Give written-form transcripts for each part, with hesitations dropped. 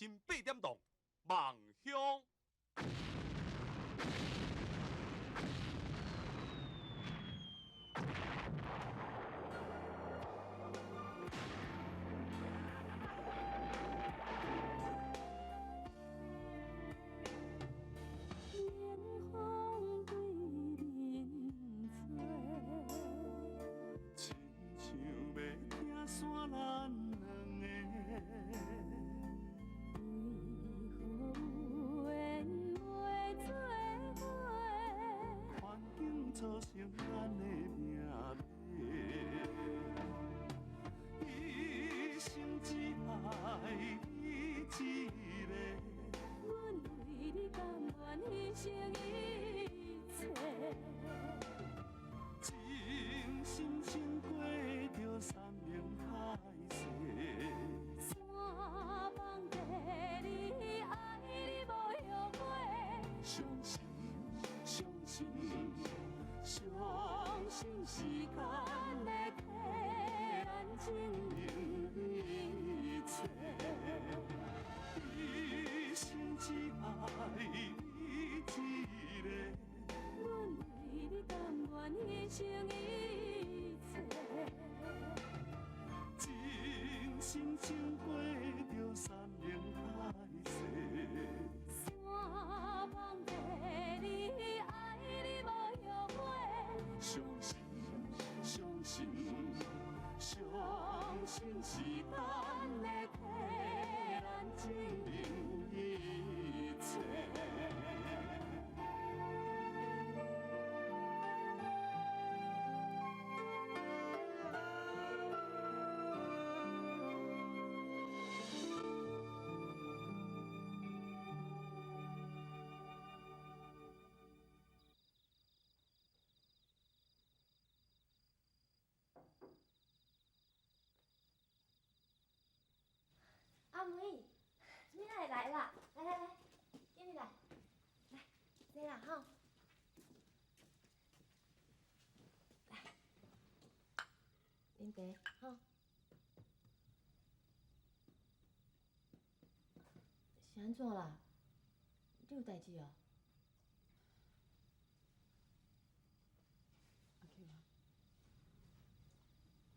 新八点档《梦乡》。免风对面吹，亲像欲拆散咱两个。为何有缘袂做伙？环境造成咱的命题，一生只爱你一个。阮为你甘愿牺牲一切。真心情过著山盟海誓。山放地你爱你无后悔。相信，相信，相信时间会替咱证明一切。一生只爱你一个。阮为你甘愿牺牲一切。真心情过著山盟海誓。山放地你爱你无后悔。相信，相信，相信时间会替咱证明一切。阿梅，你哪會來啦？來來來，進來，來坐啦吼。來，啉茶吼。是按怎啦？你有代誌哦？阿 Q 啊，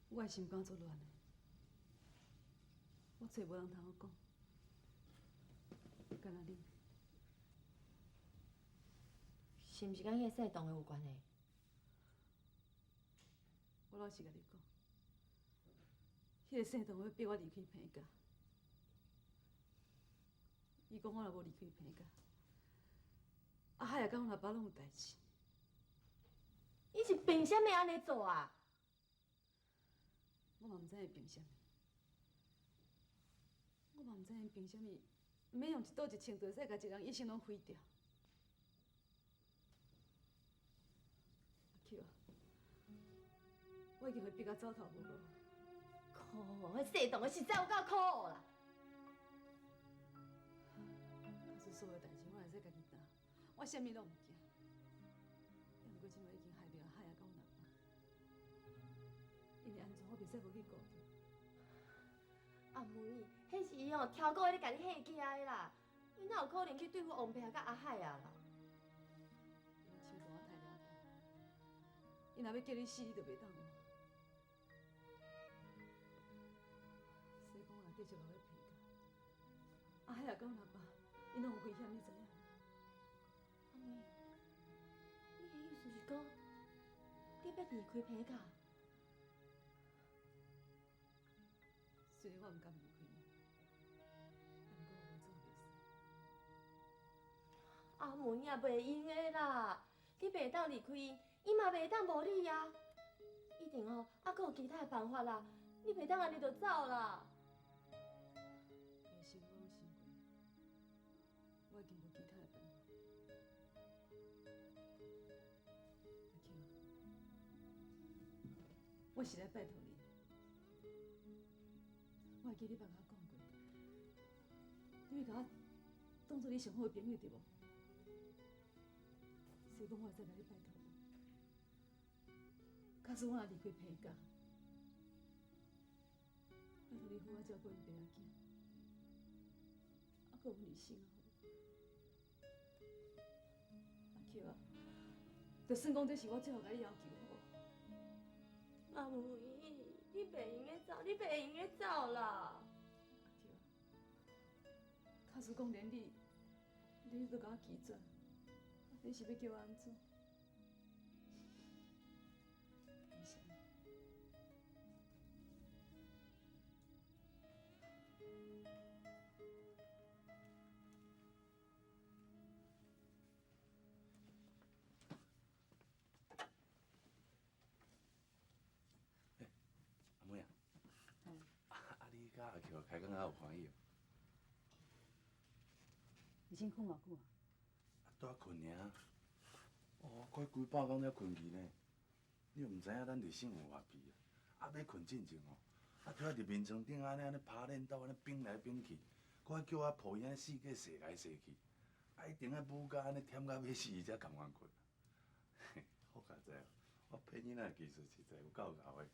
我的心肝足亂的，我揣無人通好講，干焦你。是毋是佮彼个姓董的有關係？我老實共你講，彼個姓董欲逼我離開彭家，伊講我若無離開彭家，阿海啊佮阮阿爸攏有代誌。伊是憑啥物按呢做啊？我嘛毋知伊憑啥物，我嘛毋知𪜶憑啥物，毋免用一刀一槍就會使共一個人一生攏毀掉。阿 Q 啊，我已經予伊逼甲走投無路。可惡，彼姓董的實在有夠可惡啦！假使所有代誌我會使家己擔，我啥物攏毋驚。毋過這擺已經害著阿海啊，佮阮阿爸，𪜶的安全我袂使無去顧著。阿梅，彼是伊吼超過咧共你嚇驚的啦，伊哪有可能去對付王伯佮阿海啊啦？𪜶的手段我太了解，𪜶若欲叫你死，你就袂當活。所以講，我若繼續留佇彭家，阿海啊佮阮阿爸，𪜶攏有危險，你知影？阿梅，你的意思是講，你欲離開彭家？雖然我毋甘離開伊，毋過我無做袂使。阿梅啊，袂用的啦！你袂當離開伊，伊嘛袂當無你啊！一定吼，猶閣有其他的辦法啦！你袂當按呢就走啦！其實我攏想過，我已經無其他的辦法。阿 Q，我是來拜託你的。我會記你捌共我講過，你欲共我當做你上好的朋友對無？所以講，我會使共你拜託無？假使我若離開彭家，拜託你好好照顧𪜶爸仔囝。閣有日生好。阿菊啊，就算講這是我最後共你要求好無？阿妹，你袂用得走，你袂用得走啦！阿菊啊，假使講連你，你都共我拒絕，你是欲叫我按怎？是按呢？欸，阿妹啊，啊你佮阿菊開講敢有歡喜哦？你先睏偌久啊？啊，拄仔睏爾。哦，快規半工才睏去呢。你又毋知影咱日生有偌疲啊！啊，欲睏進前吼，啊，拄仔佇眠床頂按呢按呢拍練斗按呢反來反去，閣愛叫我抱伊按呢四界踅來踅去，啊，一定愛母甲按呢忝甲欲死，伊才甘願睏。好佳哉，我騙囡仔的技術實在有夠𠢕的。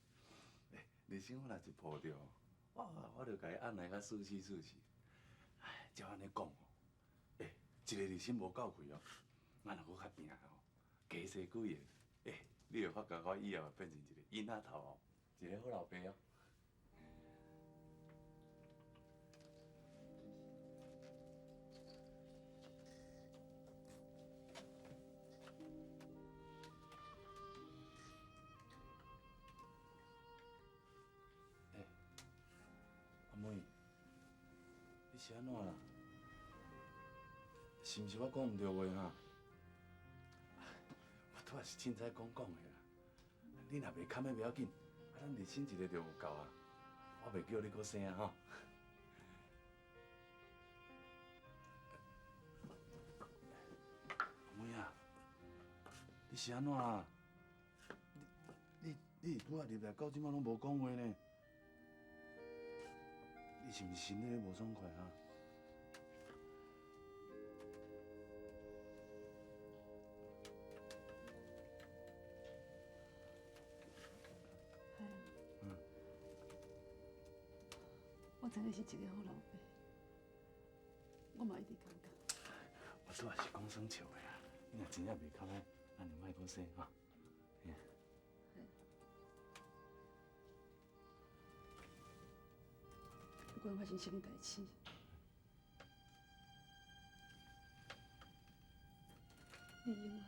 欸，日生我若一抱著，哇，我就共伊按來甲舒適舒適。唉，照按呢講吼，欸，一個日生無夠氣哦，咱若閣較拚吼，加生幾個，欸，你會發覺我以後會變成一個囡仔頭哦，一個好老爸哦。欸，阿妹，你是按怎啦？是毋是我講毋對話哈？我拄仔是凊彩講講的啦。你若袂堪的袂要緊，啊，咱日生一个就有夠啊。我袂叫你閣生啊吼。阿妹啊，你是按怎啦？你你你拄仔入來到這擺攏無講話呢？你是毋是身體無爽快啊？係啊。我知你是一個好老爸，我嘛一直感覺。我拄仔是講耍笑的啦，你若真正袂堪的，咱就莫閣生哈。不管發生啥物代誌，你永遠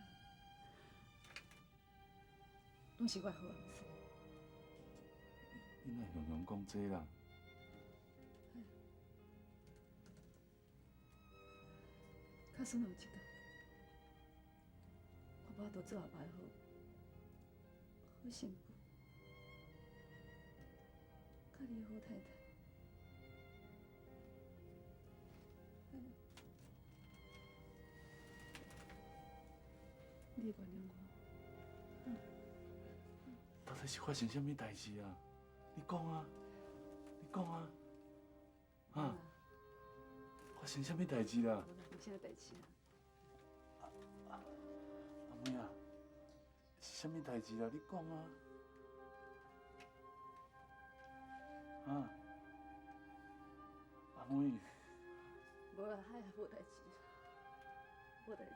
攏是我的好翁婿。你哪雄雄講這啦？假使若有一天，我無法度做阿爸的好好媳婦，佮你的好太太。你會原諒我？到底是發生啥物代誌啊？你講啊，你講啊，啊？發生啥物代誌啦？無啦，無啥代誌啦。阿妹啊，是啥物代誌啦？你講啊！啊？阿妹。無啦，海啊，無代誌，無代誌。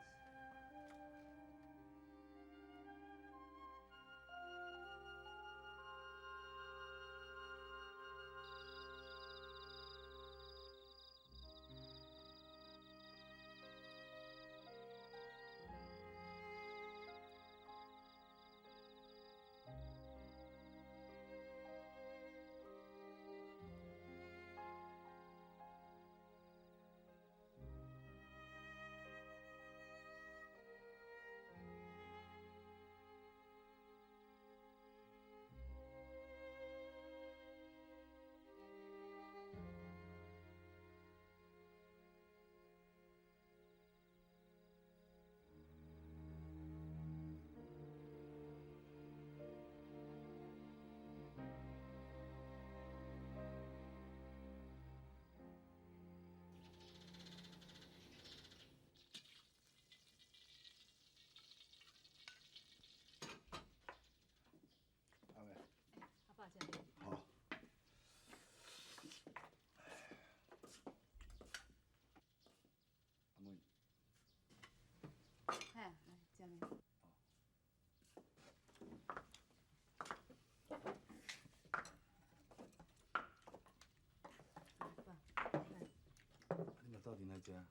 食。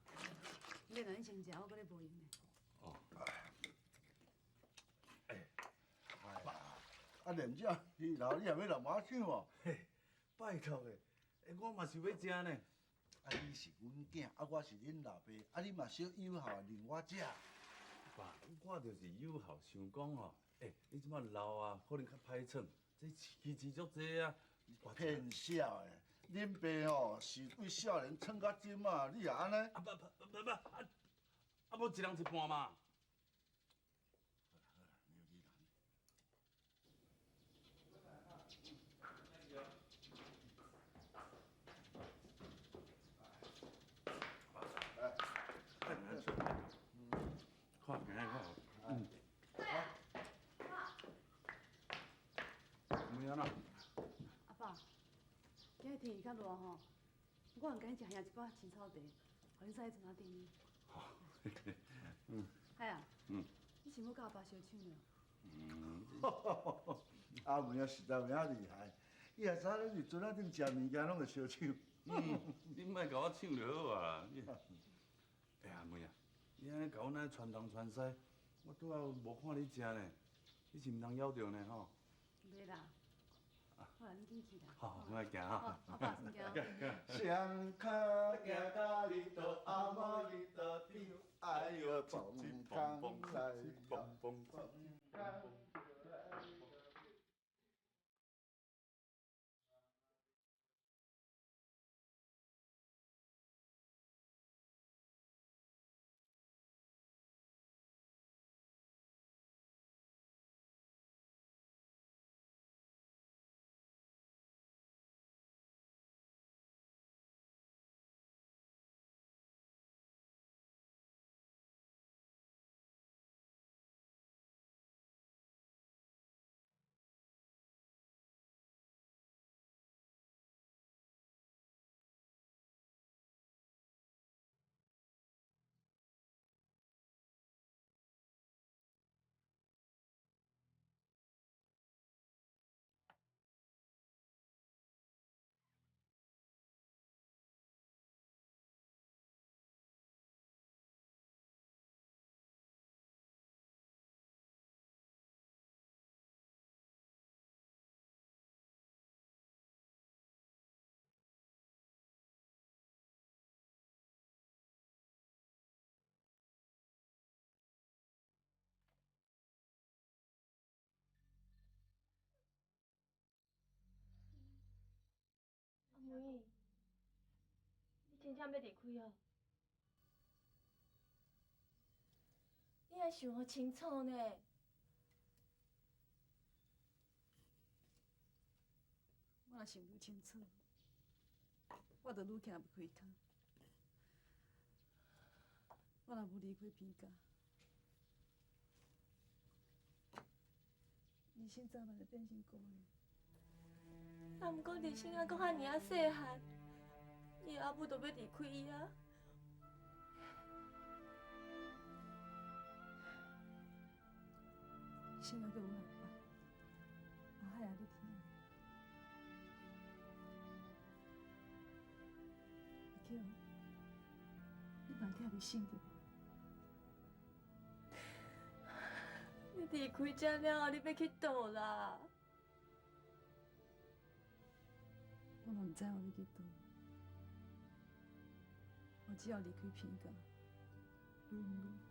免啦，你先食，我阁咧无闲呢。哦。啊，连这鱼头你也欲人我抢哦？嘿，拜托的，欸，我嘛是欲食呢。啊，你是阮囝，啊，我是恁老爸，啊，你嘛小友好认我食。爸，我就是友好，想讲吼，欸，你这摆老啊，可能较歹创，这鱼翅足济啊。骗笑的，恁爸吼是对少年创到这马，你也按呢？啊不不不不，啊啊无一人一半嘛。看，今日看。嗯。阿妹安怎？阿爸，今日天气较热吼，我毋敢食遐一寡青草茶，予恁驶去船仔顶。好。嗯。海啊。嗯。你是欲佮阿爸相抢了？嗯。阿妹啊，实在有影厉害，伊若知影你伫船仔顶食物件，拢会相抢。嗯，你莫共我抢就好啊。欸，阿妹啊，你按呢共阮按呢传东传西，我拄仔无看你食呢，你是毋通枵著呢吼？袂啦。好啦，你紧去啦。好，我来行哈。阿爸先行。双跤行到你倒，阿妈你倒丢，哎哟，蹦蹦来，蹦蹦。阿妹，你真正欲离开哦？你爱想予清楚呢。我若想愈清楚，我就愈行袂开跤。我若无离开鼻家，人生早晚会变成孤的。啊，毋过日生犹阁遐尔仔细汉，伊的阿母就欲离开伊啊。生犹阁有六摆，阿海也咧疼。阿菊，你嘛疼日生对无？你离开遮了后，你欲去佗啦？我嘛毋知我欲去佗，我只要离开鼻家，愈远愈好。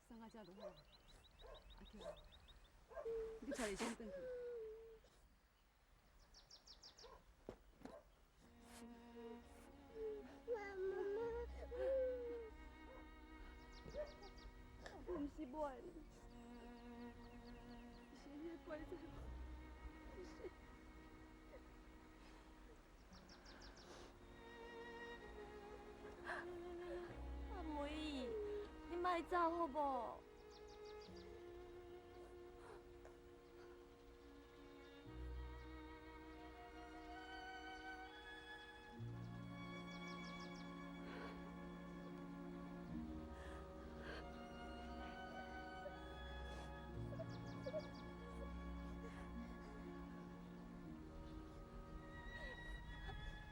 送到遮就好。阿菊，你去带日生转去。我毋是无爱你，是迄个怪在我，是。阿妹，你莫莫走好無？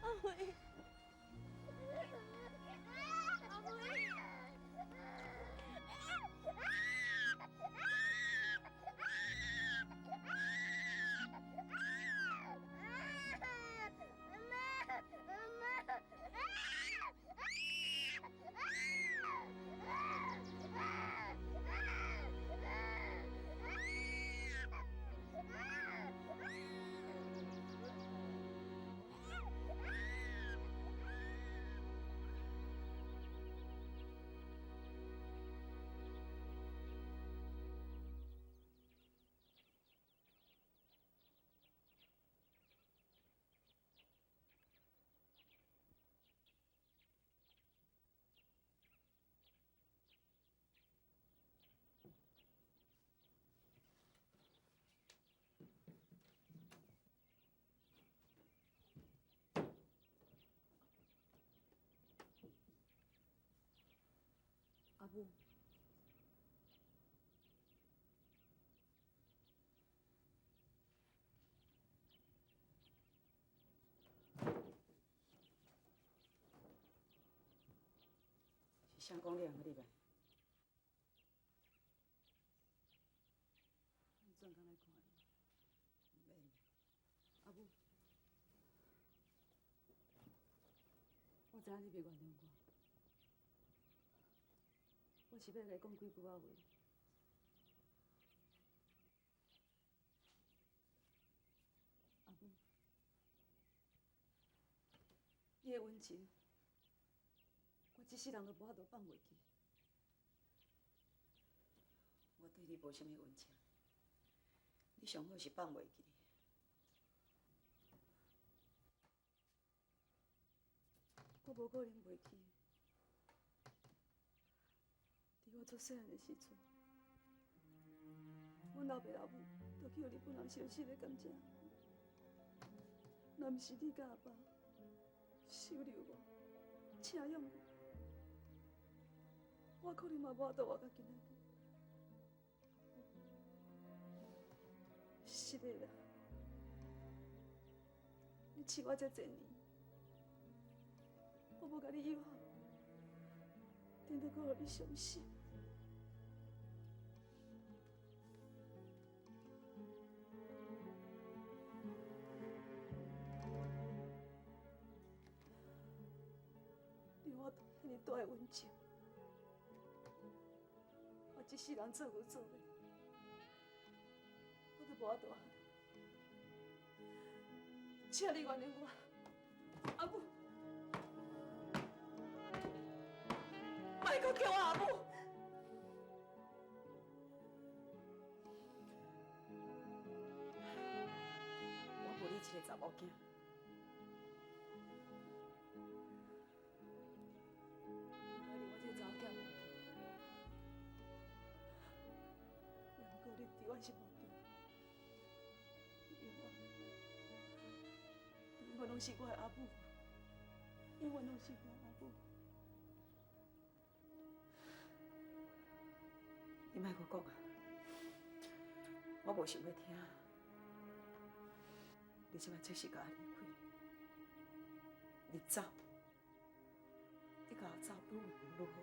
阿妹，阿妹。阿母，是啥讲你会入来？我专工来看你。毋免。阿母，我知影你袂原諒我。我是欲來講幾句仔話。阿母，你的溫情，我這世人都無法度放袂記。我對你無啥物溫情，你上好是放袂記。我無可能袂記。佇我足細漢的時陣，阮老爸老母就去予日本人燒死咧甘蔗。若毋是你佮阿爸收留我、請養我，我可能嘛無法度活到今仔日。是的啦，你飼我這濟年，我無共你誘惑，頂多閣予你傷心。你我遐爾大的溫情，我這世人做牛做馬，我都無法度還。請你原諒我，阿母，莫閣叫我阿母。我無你這个查某囝。你莫認我這个查某囝無去，也毋過你對我是無對，你永遠，你永遠攏是我的阿母，永遠攏是我的阿母。你莫閣講啊！我無想欲聽。你這擺這是共我離開，你走，你共我走愈遠愈好。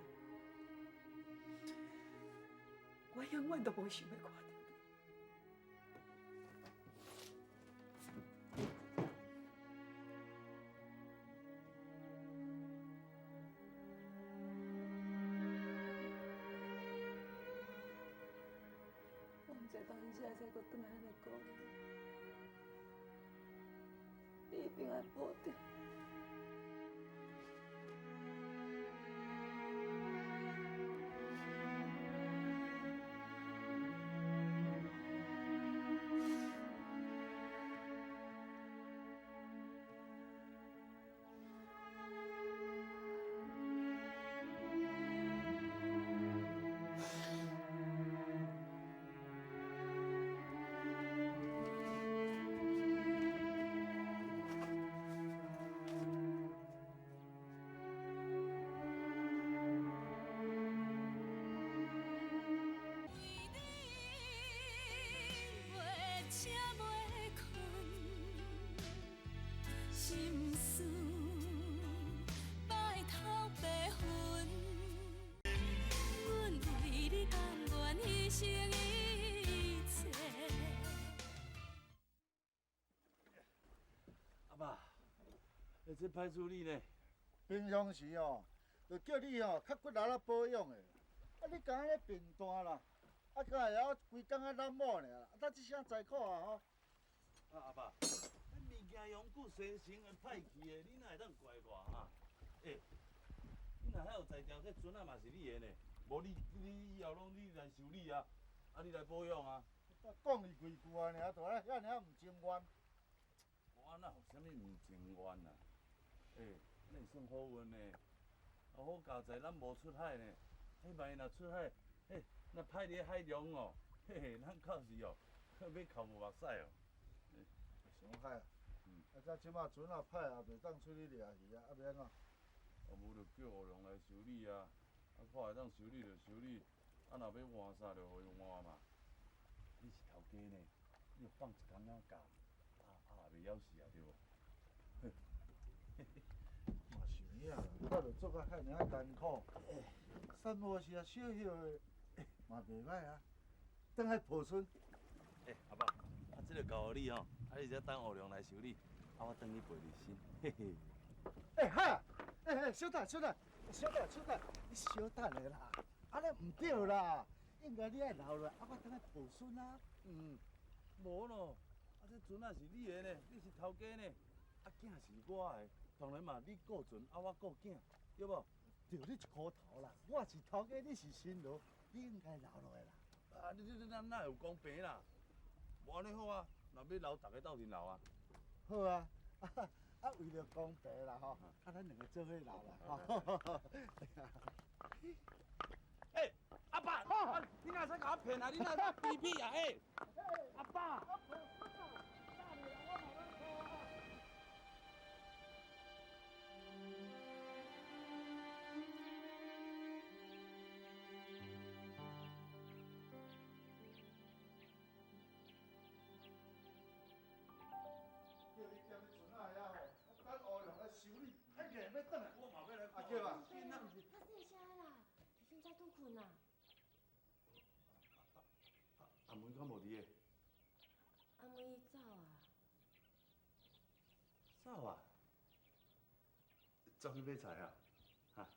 我永遠都無想欲看著你。我毋知當時會使閣轉來咱的故里，你一定愛保重。牲一切。阿爸，欸，这歹处理呢。平常时哦，就叫你吼较骨力仔保养的，啊，你敢按呢贫惰啦，啊，敢会晓规工仔揽某尔啦，啊，咱这声在苦啊吼。啊，阿爸，咱物件用久生成会歹去的，你哪会当怪我哈？欸，你若还有才调，这船仔嘛是你的呢，无你你以后拢你来修理啊，啊你来保养啊。讲伊几句啊，尔，就按呢遐尔毋情愿。我哪有啥物毋情愿啊？欸，咱算好运呢，啊好佳哉，咱无出海呢。彼万一若出海，嘿，若歹伫海中哦，嘿嘿，咱到时哦，要哭无目屎哦。伤海啊！啊，这这马船仔歹啊，袂当出去掠鱼啊，啊欲按怎？啊，无就叫吴龙来修理啊，啊看会当修理就修理，啊若欲换啥就予伊换嘛。你是头家呢，你就放一工仔假，啊啊也袂枵死啊，对无？嘛是有影啦，我就做甲遐尔仔艰苦，三无时啊小歇的，嘛袂歹啊。转来抱孙。欸，阿爸，啊这个交予你吼，啊你才等吴龙来修理，啊我转去陪你先，嘿嘿。欸哈，欸欸，小等，小等，小等，小等，你小等下啦，按呢毋对啦，应该你爱留落来，啊我转来抱孙啊。嗯，无咯，啊这船仔是你的呢，你是头家呢，啊囝是我的，当然嘛你顾船，啊我顾囝，对无？对你一箍头啦，我是头家，你是新郎，你应该留落来啦。啊，你你你咱哪有公平啦？无按呢好啊，若欲留，逐家斗阵留啊。好啊，啊为著公平啦吼，啊咱两个做伙留啦吼。欸，阿爸，啊，你哪会使共我骗啊？你哪会使卑鄙啊？欸，阿爸。叫你踮咧船仔遐吼，等乌龙来修理，啊硬欲转来。我嘛欲来阿叫啊。较细声啦，你现在拄睏啦。阿梅敢无伫个？阿梅伊走啊。走啊？走去买菜啊？哈？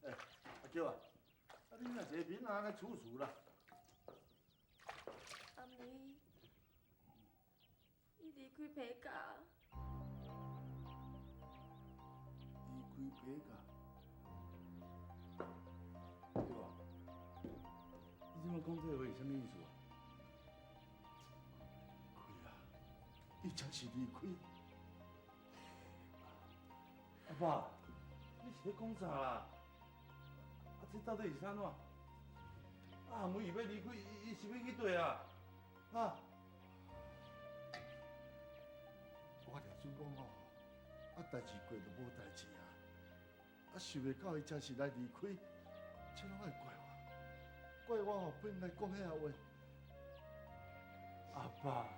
欸，阿娇啊，啊你若一个面按呢楚楚啦？阿梅，伊离开皮家。离开皮家？对啊。你这摆讲这话是啥物意思啊？开啊，伊真是离开。阿爸，你是咧讲啥啦？啊，这到底是按怎？啊，阿梅伊欲离开，伊是欲去佗啊？啊？我掠准讲吼，啊，代志过就无代志啊。啊，想袂到伊真是来离开，这拢爱怪我，怪我吼不应该讲遐话。阿爸，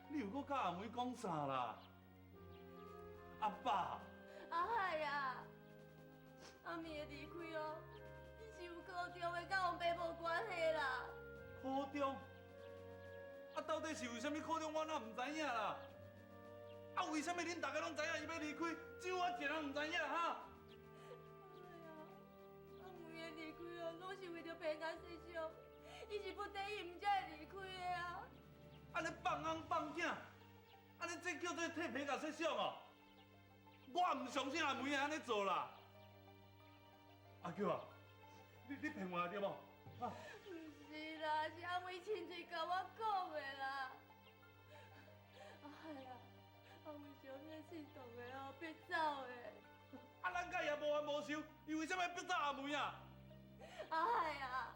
你有阁佮阿梅讲啥啦？阿爸。阿海啊，阿梅的离开哦，伊是有苦衷的，佮王爸无关系啦。苦衷？啊，到底是为啥物苦衷？我哪毋知影啦？啊，为啥物恁逐家拢知影伊欲离开，只有我一个人毋知影哈？哎呀，阿梅的离开哦，拢是为著平安设想，伊是不得已毋才会离开的啊。按呢放翁放囝，按呢这叫做替皮甲设想哦？我毋相信阿梅会按呢做啦。阿娇啊，你骗我对无？啊？毋是啦，是阿梅亲嘴共我讲的啦。哎呀，阿梅想欲姓董的哦，逼走的。啊，咱佮伊也无冤无仇，伊为啥物欲逼走阿梅啊？哎呀，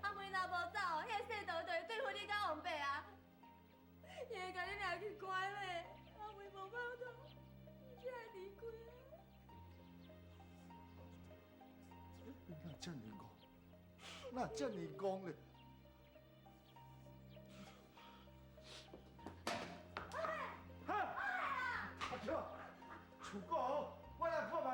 阿梅若无走，彼个姓董就会对付你佮王爸啊。伊会共你掠去关咧，阿梅无法度，才会离开啊。你哪遮尔戆？哪遮尔戆咧？哈！阿娇，厝顾好，我来看觅。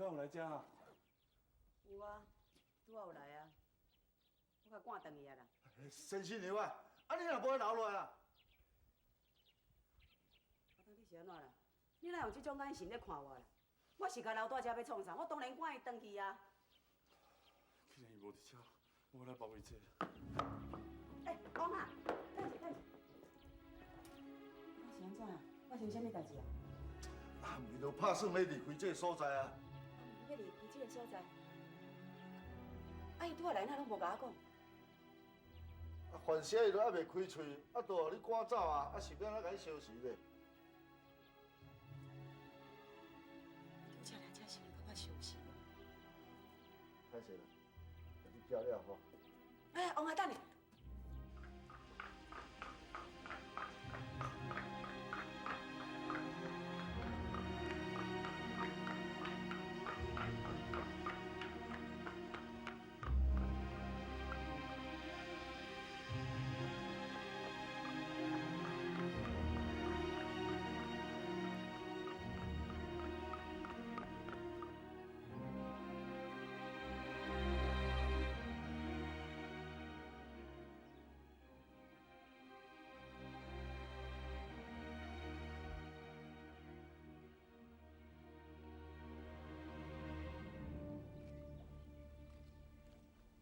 敢有來遮啊？有啊，拄仔有來啊，我共趕轉去啊啦。先生娘啊，啊你若無愛留落來啊？阿東，你是按怎啦？你哪用這種眼神咧看我啦？我是共留蹛遮欲創啥？我當然趕伊轉去啊。既然伊無佇遮，我來幫伊坐。欸，王啊，等下等下，是按怎啊？發生啥物代誌啊？阿梅就拍算欲離開這个所在啊。欲離開這个所在？啊，伊拄仔來哪攏無共我講。啊，反正伊都猶未開喙，啊，都予你趕走啊，啊，是欲按怎共伊相辭咧？拄才來遮是毋感覺相似？歹勢啦，共你叫了吼。哎，王阿等下。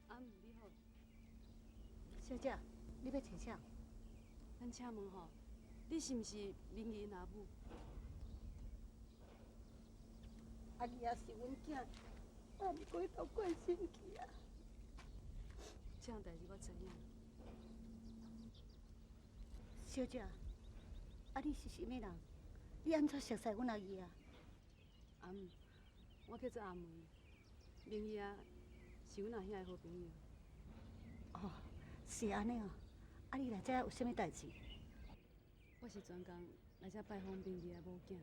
阿姆你好，小姐，你欲揣啥？咱請問吼，你是毋是明儀𪜶阿母？阿儀也是阮囝，啊，毋過伊都過身去啊。這項代誌我知影。小姐，啊，你是啥物人？你按怎熟似阮阿姨啊？阿姆，我叫做阿梅，明儀啊是阮阿兄的好朋友。哦，是按呢哦。啊，你來遮有啥物代誌？我是專工來遮拜訪明儀的某囝。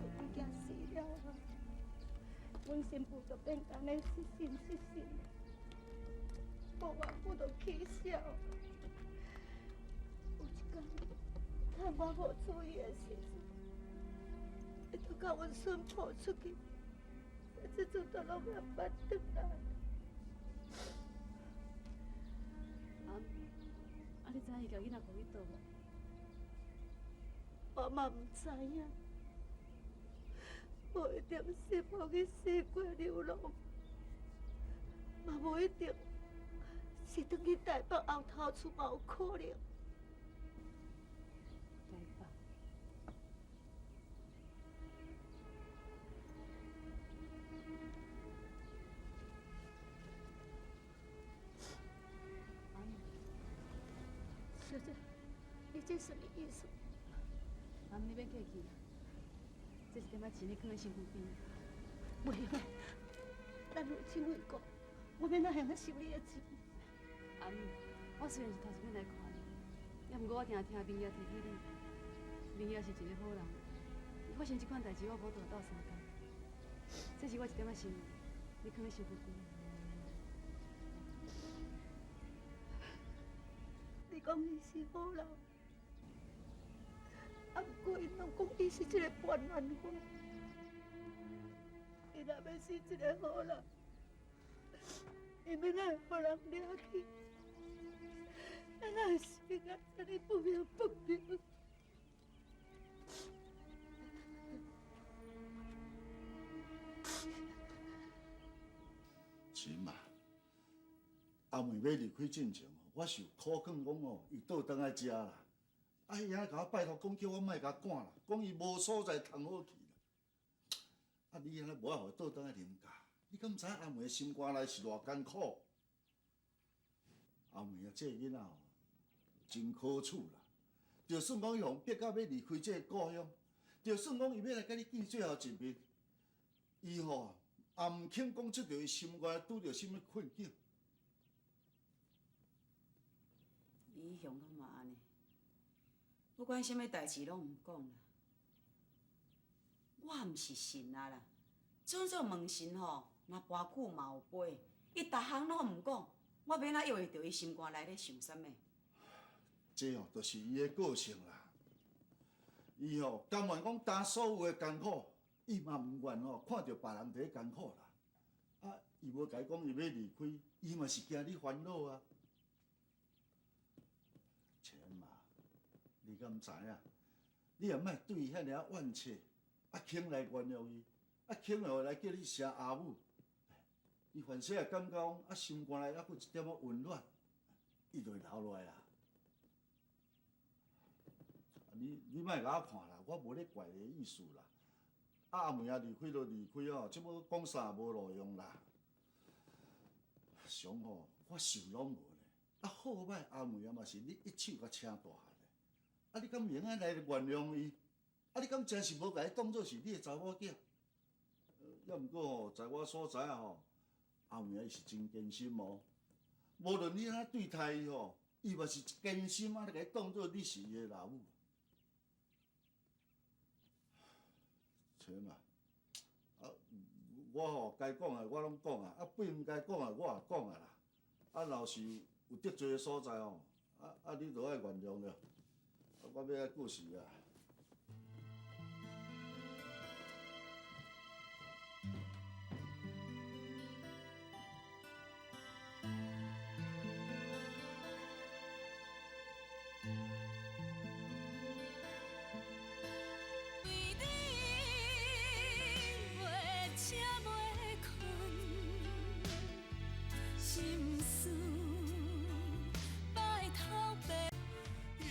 阮囝死了啊，阮新婦就變甲按呢失信失信，無偌久就起痟。有一工，趁我無注意的時陣，伊就共阮孫抱出去，這陣都攏猶捌轉來。啊，你知影伊共囡仔抱去佗無？我嘛毋知影，無一定是抱去四國流浪，嘛無一定是轉去台北後頭厝嘛有可能。台北。小姐，你這啥物意思？阿姆，你免客氣啦，這一點仔錢你囥佇身軀邊。袂用的，咱有親有故，我欲按怎會用收你的錢？阿姆，我雖然是頭一擺來看你，也毋過我定聽明爺提起你，明爺是一个好人，伊發生這款代誌，我無法度鬥相共。這是我一點仔心意，你囥佇身軀邊。你講伊是好人，啊，毋過𪜶攏講伊是一个叛亂犯。伊若欲是一个好人，伊欲哪會予人掠去？咱哪會生啊遮爾不明不白？是嘛？阿梅欲離開進前，我是有苦勸講哦，伊倒轉來遮啦。啊，伊還共我拜託，講叫我莫共趕啦，講伊無所在通好去啦。啊，你按呢無愛予伊倒轉來林家，你敢毋知影阿梅的心肝內是偌艱苦？阿梅啊，這個囡仔吼，真可取啦。就算講伊予人逼到欲離開這个故鄉，就算講伊欲來共你見最後一面，伊吼也毋肯講出著伊心肝內拄著啥物困境。伊一向攏嘛按呢，不管啥物代誌攏毋講啦。我毋是神啊啦，准做問神吼，若跋久嘛有杯，伊逐項攏毋講，我欲按怎約會著伊心肝內咧想啥物？這哦，就是伊的個性啦。伊吼甘愿讲担所有的艰苦，伊嘛毋愿吼看著别人伫咧艰苦啦。啊，伊无共伊讲伊欲离开，伊嘛是惊你烦恼啊。钱嘛，你敢知影？你也莫对伊遐爾仔怨气，啊肯來原諒伊，啊肯予來叫你聲阿母，伊凡勢也感覺講啊心肝內猶閣有一點仔溫暖，伊就會留落來啊。你莫共我看啦，我無咧怪你的意思啦。啊阿梅仔離開就離開哦，這欲講啥也無路用啦。上好我想攏無咧，啊好歹阿梅仔嘛是你一手共請大漢的。啊！你敢會用來原諒伊？啊！你敢真是無共伊當做是你的查某囝？抑毋過吼，在我所知影吼，阿梅伊是真堅心哦。無論你按怎對待伊吼，伊嘛是堅心按呢共伊當做你是伊的老母。切嘛，啊，我吼該講的我攏講啊，啊，不應該講的我也講啊啦。啊，若是有得罪的所在吼，啊，你就愛原諒了。我欲來過時啊！為你袂醒袂睏，心事拜託別。一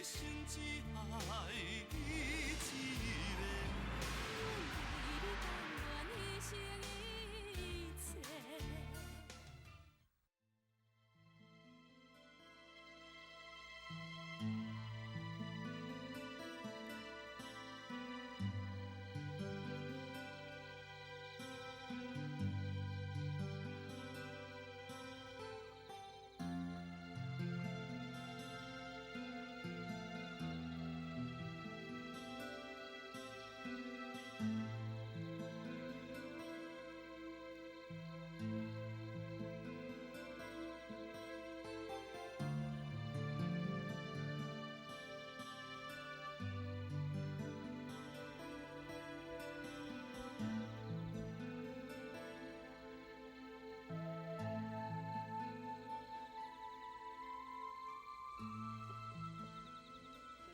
生只愛你一个。為你甘願犧牲一切。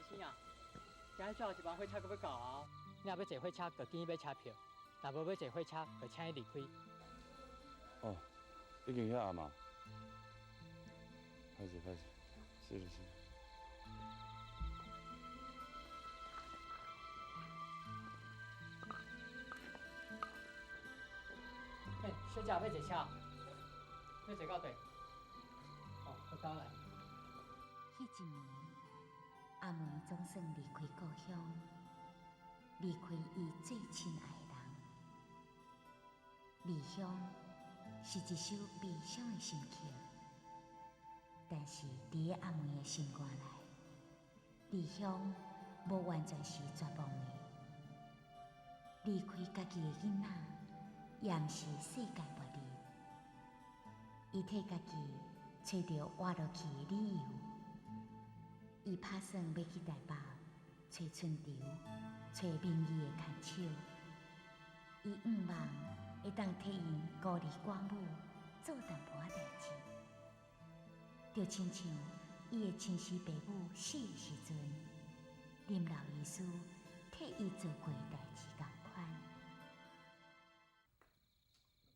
先生啊，今日最後一班火車閣欲到啊！你若欲坐火車，就緊去買車票；若無欲坐火車，就請伊離開。哦，已經遐啊嘛？歹勢歹勢，是是是。欸，小姐，欲坐車？欲坐到佗？哦，我跟我來。彼一暝，阿梅總算離開故鄉，離開伊最親愛的人。離鄉是一首悲傷的心曲，但是佇咧阿梅的心肝內，離鄉無完全是絕望的。離開家己的囡仔，也毋是世界末日。伊替家己揣著活落去的理由。伊拍算欲去台北揣春潮、揣民意的牽手。伊向望會當替𪜶孤兒寡母做淡薄仔代誌，就親像伊的親生爸母死的時陣，林老醫師替伊做過的代誌仝款。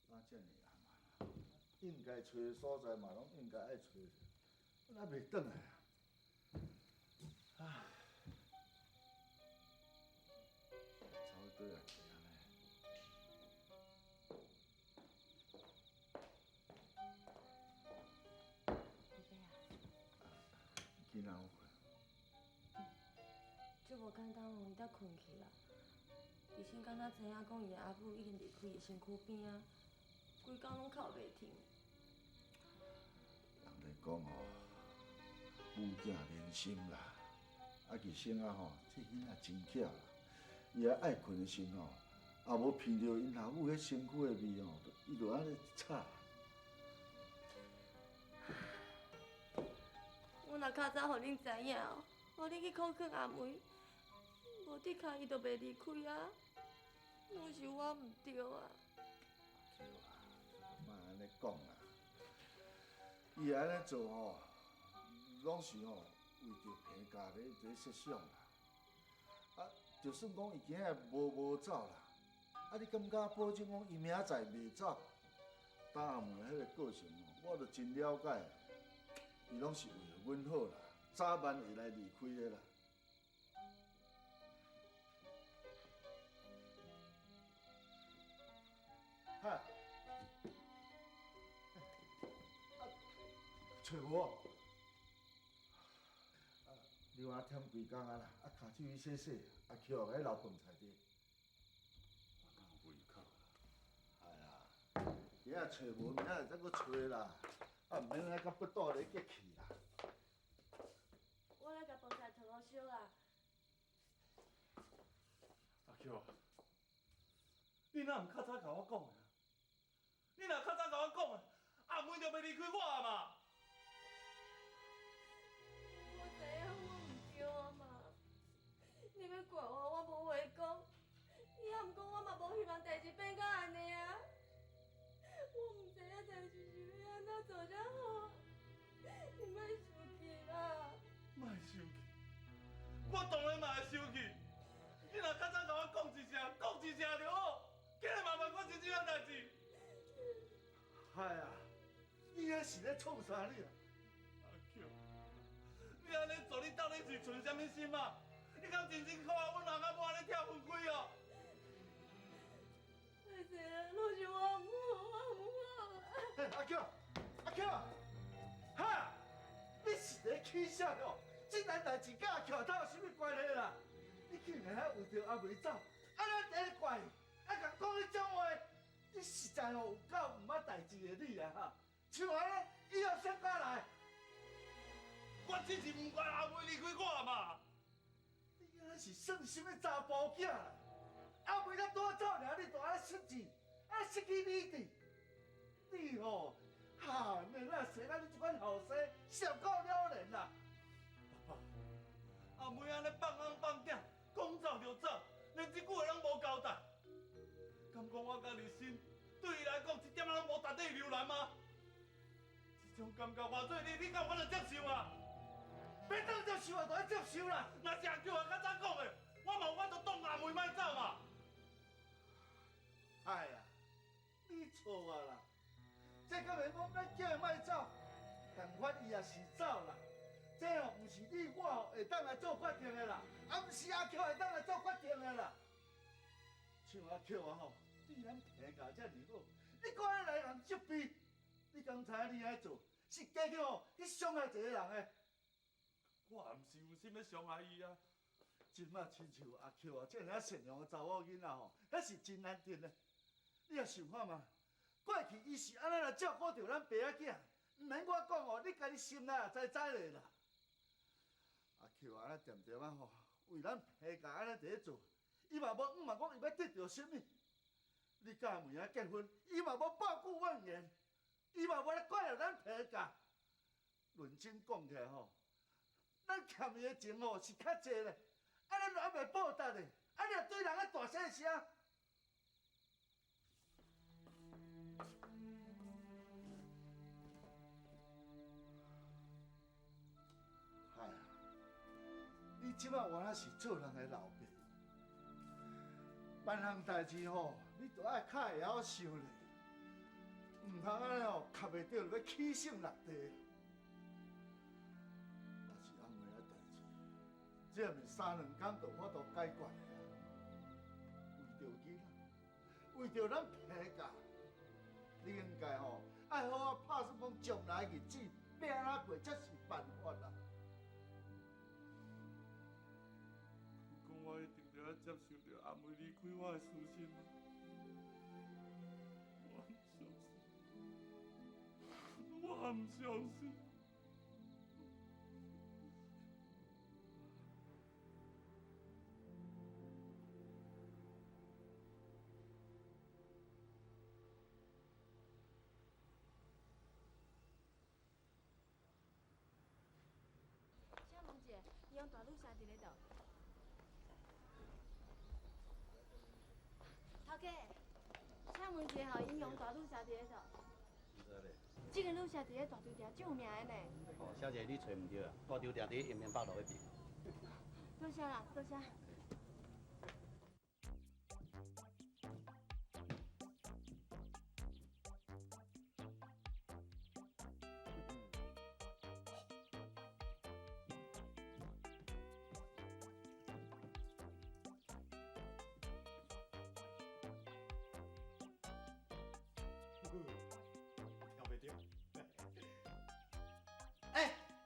哪遮爾暗啊？應該揣的所在嘛，攏應該愛揣者，我猶袂轉來啊！啊，差不多啊，是按呢。李伯啊，囡仔好困。足無簡單哦，伊才睏去啦。醫生敢若知影講伊的阿母已經離開伊身軀邊仔，規工攏哭袂停。人咧講吼，母囝連心啦。啊，其實啊吼，這囡仔真巧啦，伊仔愛睏的時吼，也無聞著𪜶老母彼身軀的味吼，伊就按呢吵。我若較早予恁知影哦，予恁去苦勸阿梅，无的确伊就袂离开啊，拢是我毋对啊。阿菊啊，莫按呢讲啦，伊按呢做吼，拢是吼为著彭家咧伫设想啦。啊，就算讲伊今仔无走啦，啊，你敢敢保证讲伊明仔载袂走？担阿妹彼个个性吼，我都真了解，伊拢是为著阮好啦，早晚会来离开的啦。哈，啊，揣无？啊，另外忝规工啊啦，啊，跤手去洗洗，啊，捡落来留饭菜伫。我哪有胃口啦？哎呀，今仔揣无，明仔载再阁揣啦，啊，毋免来甲腹肚咧激气啦。我来共饭菜烫予烧啦。阿菊，你若毋较早共我讲的？你若较早共我讲的，阿妹就袂离开我啊嘛。我知影我毋对啊嘛，你欲怪我，我无话讲。也毋过我嘛无希望代志变到按呢啊。我毋知影代志是欲按怎做才好，你莫生气啦。莫生气，我当然嘛会生气。你若较早共我讲一声，讲一声就好，今日嘛袂发生这款代志。哎呀，你遐是咧创啥你啊？阿菊，你按呢做，你到底是存啥物心啊？你敢真正看阮阿某按呢拆分开哦？歹势啦，拢是我毋好，我毋好啦。欸，阿菊，阿菊，哈，你是咧起啥哦？这件代志佮阿菊到底有啥物关系啦？你竟然还为著阿梅走，啊，咱伫咧怪伊，啊，共讲彼种话，你实在吼有够毋捌代志的你啊哈！像按呢，以后谁敢来？我只是毋甘阿梅离开我嘛。你敢是算啥物查甫囝啦？阿梅才拄仔走尔，你就按呢失志，按呢失去理智。你吼，哈，免啊生啊你这款后生，上够了然啦！爸爸，阿梅按呢放翁放囝，讲走就走，连一句话拢无交代。敢讲我佮立新对伊来讲一点仔拢无值得伊留恋吗？这种感觉换做你，你敢有法度接受啊？欲当接受啊，就爱接受啦。若是阿菊啊较早讲的，我嘛有法度挡阿梅莫走嘛。哎呀，你错啊啦！这敢袂讲咱叫伊莫走，共款伊也是走啦。这吼毋是你我吼会当来做决定的啦，啊，毋是阿菊会当来做决定的啦。像阿菊啊吼，对咱彭家遮尔好，你阁按呢来人责备，你敢知影你按呢做是加去吼去伤害一个人的？我也毋是有心欲伤害伊啊。这马亲像阿菊啊，遮尔仔善良的查某囡仔吼，彼是真难得的。你也想看嘛？过去伊是按怎来照顾著咱爸仔囝？毋免我讲哦，你家己心内也知知咧啦。阿菊啊，按呢恬恬仔吼，为咱彭家按呢伫咧做，伊嘛无毋嘛讲伊欲得著啥物。你佮阿梅仔结婚，伊嘛无半句怨言，伊嘛无来怪罪咱彭家。论真讲起来吼，咱欠伊的情吼是较济咧，啊，咱都犹未报答咧，啊，你若对人咧大细声。哎呀，你这摆原来是做人的老爸，万项代志吼，你都爱较会晓想咧，毋通按呢吼，磕袂著就欲起性落地。若是阿妹的代志，这毋是三两工就有法度解决的啊！为著囡仔，为著咱彭家，你应该吼爱好好拍算讲将来日子欲按怎过才是办法啦。讲我一定著爱接受著阿妹离开我的事实吗？我毋相信，我毋相信。请问一下，伊用大女啥伫咧佗？家，請問一下吼，英雄大旅社佇咧佗？這間旅社佇咧大稻埕足有名的呢。哦，小姐，你揣毋對啊，大稻埕佇永明北路彼邊。多謝啦，多謝。聽袂著。欸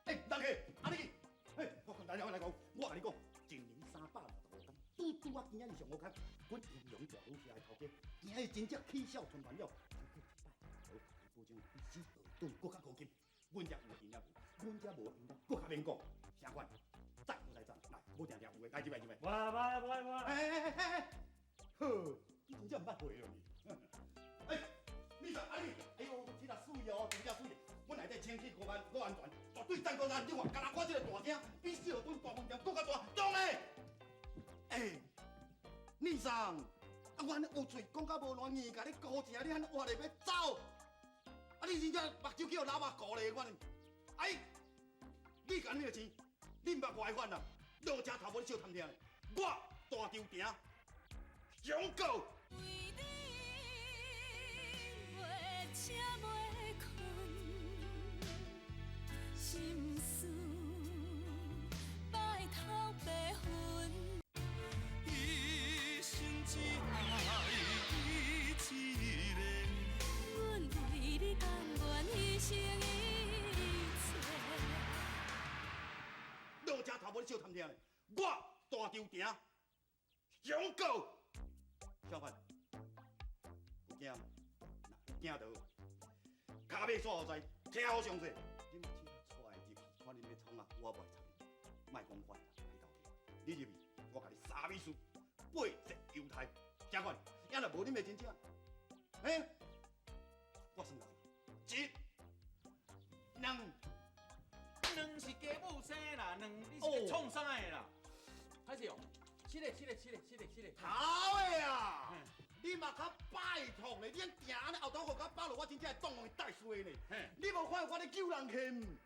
欸，人客，阿你去，嘿，我來來講，我共你講，一年365工，拄拄仔今仔日上好康，阮英雄大旅社的頭家，今仔日真正起痟傳傳了，頭家一擺，好，保證比死學頓閣較高級。阮遮有的營業無，阮遮無的營業閣較免講，啥款？讚閣再讚，來，無定定有的，來入來入來。無啦無啦無啦無啦。欸欸欸欸欸，好，你真正毋捌會咯你。欸，你說阿你，哎喲，這若媠哦，真正媠。阮內底清氣夠安夠安全，絕對讚閣讚。你看，敢若我這個大廳比小頓大飯店閣較大，當嘞。欸，你桑，啊，我按呢烏喙講甲無爛，硬共你勾情，你按呢活咧欲走？啊，你真正目睭去予老目糊咧，我呢？哎，你共你個錢，你毋捌我的款啦，落車頭無你小探聽咧，我大稻埕上告。為你袂醒袂睏，心事白頭白雲。一生只愛你一个。阮為你甘願犧牲一切。落車頭無你小探聽咧，我大稻埕上告。小凡，有驚？若有驚就好，跤尾煞予知，聽好详細。你嘛試下帶入去，看恁欲創啊，我袂插你，莫講我啦，歹頭家。你入去，我共你三米數，八折猶太，啥款？抑若無恁的真正，嘿，我算一、兩，兩是雞母生啦，兩你是咧創啥的啦？歹勢哦，是嘞是嘞是嘞是嘞是嘞。頭的啊！你嘛較拜託咧，你按定按呢後頭予甲放落，我真正會當予伊帶衰呢。你無看我咧救人客毋？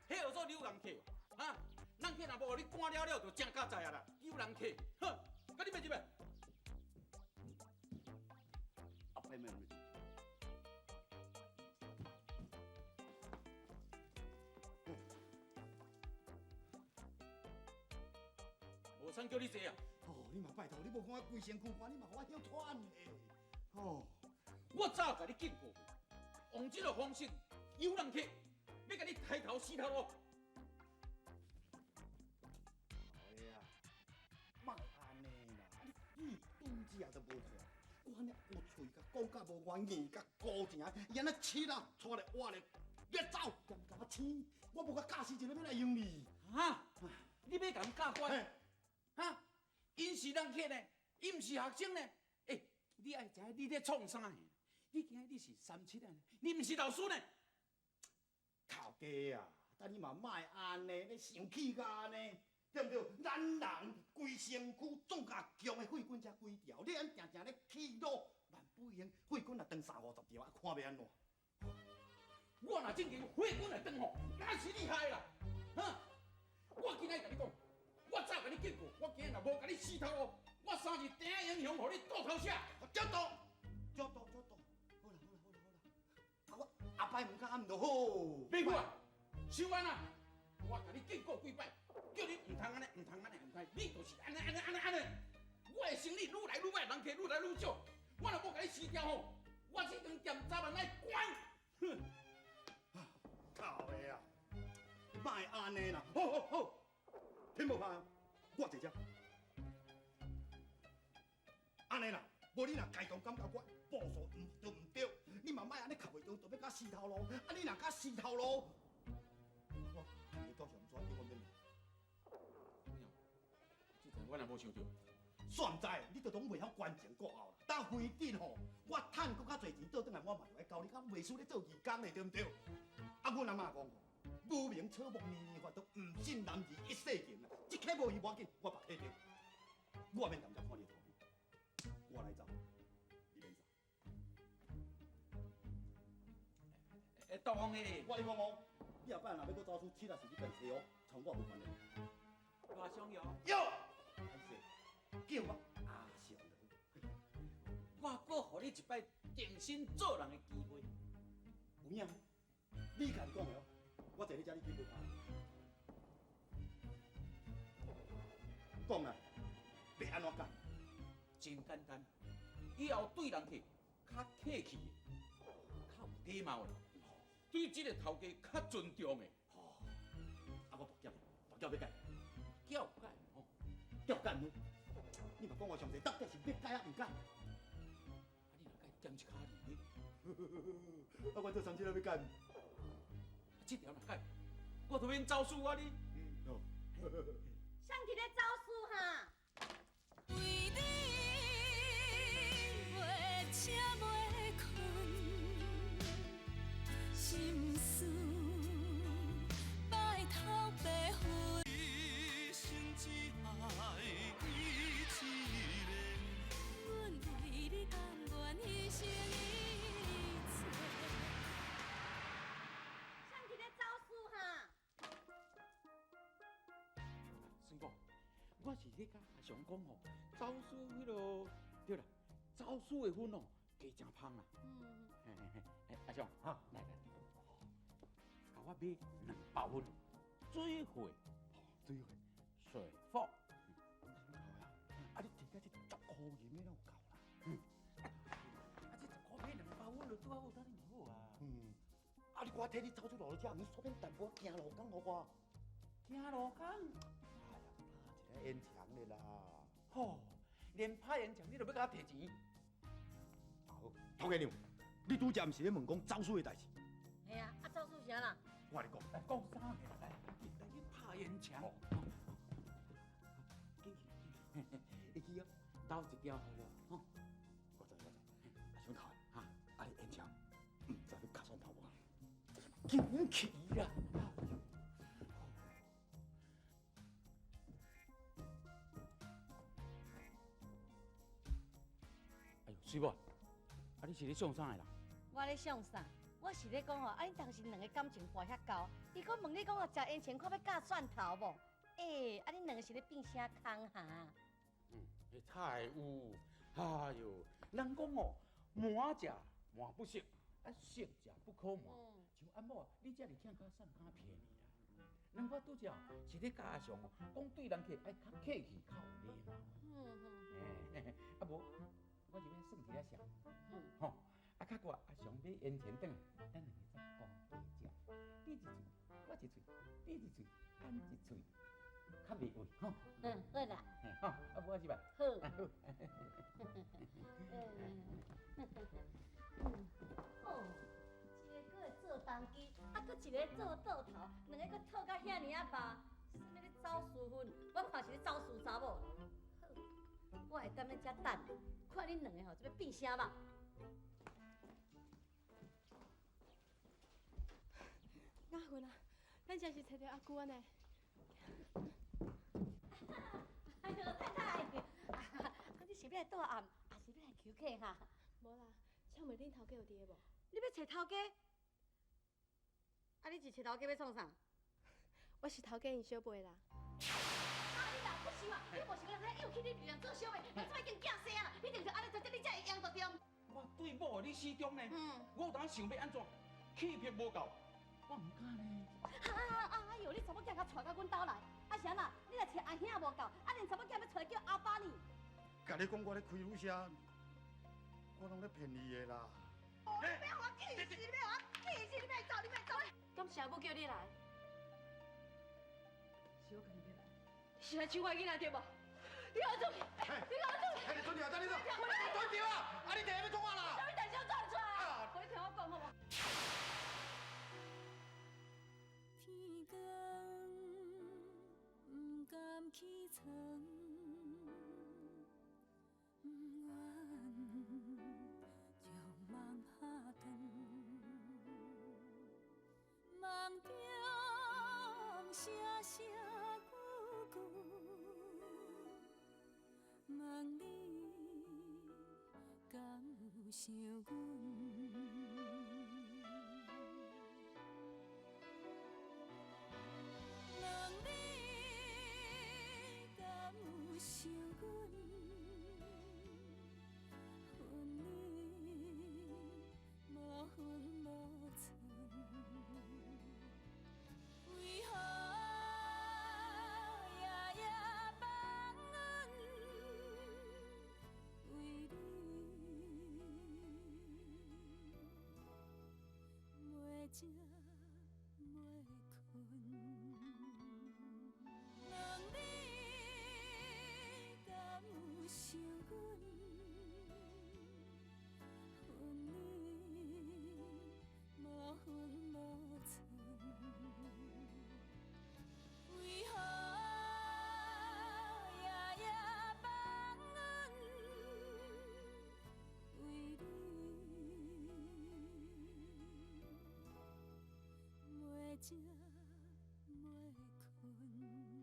彼叫做遛人客，哈？人客若無予你趕了了，就正佳哉啊啦！救人客，哼！佮你欲入來？後擺咩？無啥叫你坐啊！哦，你嘛拜託，你無看我規身軀汗，你嘛予我歇喘咧。哦，我早共你警告過，用這個方式誘人客，欲共你抬頭死頭路。好啊，莫按呢啦，你拄才都無看，我按呢烏喙共講甲無願硬共孤情，伊按呢拭啦，帶咧活咧，欲走，兼共我生，我無共教死一个欲來用你。哈？你欲共𪜶教官？哈？𪜶是人客呢，𪜶毋是學生呢。欸，你愛知影你咧創啥？你今日你是三七啊，你毋是老師呢。頭家啊，但你嘛莫按呢，你生氣甲按呢，對毋對？咱人規身軀總較強的血管才幾條，你按定定咧氣惱，萬不用血管若斷三五十條，啊，看欲按怎？我若真經血管會斷吼，那是厲害啦！哈，我今日共你講，我早共你警告，我今日若無共你死頭路，我三日鼎英雄，予你倒頭車。這多，這多，這多，好啦好啦好啦好啦，啊我後擺毋敢毋就好。別去啊，收安啊！我共你警告幾擺，叫你毋通按呢，毋通按呢，毋通，你就是按呢按呢按呢按呢。我的生意愈來愈歹，人客愈來愈少，我若無共你辭掉吼，我這間店早晚愛關。哼！頭的啊，莫按呢啦，好好好，天無怕，我坐遮。按呢啦，無你若家己感覺我步數毋對毋對，你嘛莫按呢磕袂著，就欲共死頭路。啊，你若共死頭路，我你到時毋煞永遠免來。這陣我若無想著，煞毋知，你都攏袂曉關前顧後啦。當非得吼，我趁閣較濟錢倒轉來，我嘛就愛交你，敢袂輸咧做義工咧，對毋對？啊，阮阿嬤講吼，無名草木年年發，都毋信男兒一世情啦。這客無去無要緊，我別客著，我免踮遮看你的頭路，我來走，当的。我跟你讲哦，你后摆若欲阁走私七啊，是你家己揣哦，参我无关的。偌上哟。哟，歹势，叫我阿祥就好。我阁予你一摆重新做人的机会。有影？你家己讲的哦，我坐你遮你紧无怕。讲啦，欲按怎改？真简单，以后对人客较客气，较有礼貌的，对这个头家较尊重的。吼，啊，我跋筊，跋筊欲改，筊改吼，筊改毋？你嘛讲我详细，到底是欲改抑毋改？啊，你若改减一跤字呢？啊，我做三七了欲改。啊，这条若改，我就免走私啊你。嗯，哦。谁伫咧走私哈？为你袂醒袂睏，心事拜头白云。一生只爱你一个。阮为你甘愿牺牲一切。谁伫咧走私哈？孙哥，我是咧佮阿祥讲吼，走私彼落对啦，走私的粉哦，加诚芳啦。嗯。嘿嘿嘿，阿祥，哈，来来，共我买两包粉，水货，水货，水货。啊，你提到这十箍银的哪有够啦？嗯。啊，这十箍买两包粉就拄好，当然嘛好啊。嗯。啊，你我替你走出路遮，毋是煞免淡薄仔行路工予我。行路工？哎呀，拍一个烟肠的啦。吼，连拍烟肠你都欲共我提钱？好，头家娘，你拄才毋是咧问讲走私的代志？嘿啊，啊走私啥啦？我共你讲，来讲啥咧？来，来去拍烟肠。紧去，紧去，会记哦，斗一条予我，吼。我知我知，阿想头，哈，啊你烟肠，毋知欲加蒜头无？紧去啦！哎呦，水某，啊你是咧创啥的啦？我咧创啥？我是咧讲吼，啊，恁当时两个感情跋遐厚，伊阁问你讲哦，食烟肠看欲加蒜头无？欸，啊，恁两个是咧变啥空哈？嗯，彼太有，哎哟，人讲哦，瞒食瞒不熟，啊熟食不可瞒。像阿某，你遮尔欠较送较便宜啦。人我拄则是咧教阿祥哦，讲对人客爱较客气，较有礼貌。嗯嗯。啊无，我是欲算一下数。吼，啊较过阿祥买烟钱转来，咱两个再讲加食。你一喙，我一喙，你一喙，咱一喙，较袂味吼。嗯，好啦。嘿，吼，啊无我入来。好。好。哦，一个阁会做东机，啊，阁一个做桌头，两个阁套甲遐尔仔肉，啥物咧走私粉？我看是咧走私查某。好，我会踮咧遮等，看恁两个吼，这欲变啥肉。雅芬啊，咱真是揣著阿舅呢。哎呦，太太，啊，你是欲来倒暗，抑是欲来求客哈？无啦，请问恁头家有伫个无？你欲揣头家？啊，你是揣头家欲创啥？我是头家𪜶小妹啦。啊，你老不想啊，你无想人诱去你二人做小妹，人这摆已经囝生啊，你就是按呢做，这你才会赢就对。我对某的你始终呢，我有当想欲按怎，气魄无够，我毋敢呢。啊哎呦，你查某囝共带到阮兜来，啊是按怎？你若揣阿兄无够，啊连查某囝欲揣叫阿爸呢？共你讲，我咧开旅社，我拢咧骗伊的啦。你欲予我气死！你欲予我气死！你欲走！你欲走！敢是阿母叫你来？是我家己欲来。你是来抢我囡仔对无？你予我出去！你予我出去！你准掉，等你走，准掉啊！啊，你第欲创啥啦？啥物代志我做唔出来？你听我讲好无？天光毋甘起床，毋愿将梦拍断，梦中声声句句，问你敢有想阮？想阮？分你无分無寸，為何夜夜放阮？為你袂食袂睏。問你敢有想阮？分你無分無寸，為何夜夜放阮？為你袂食袂睏。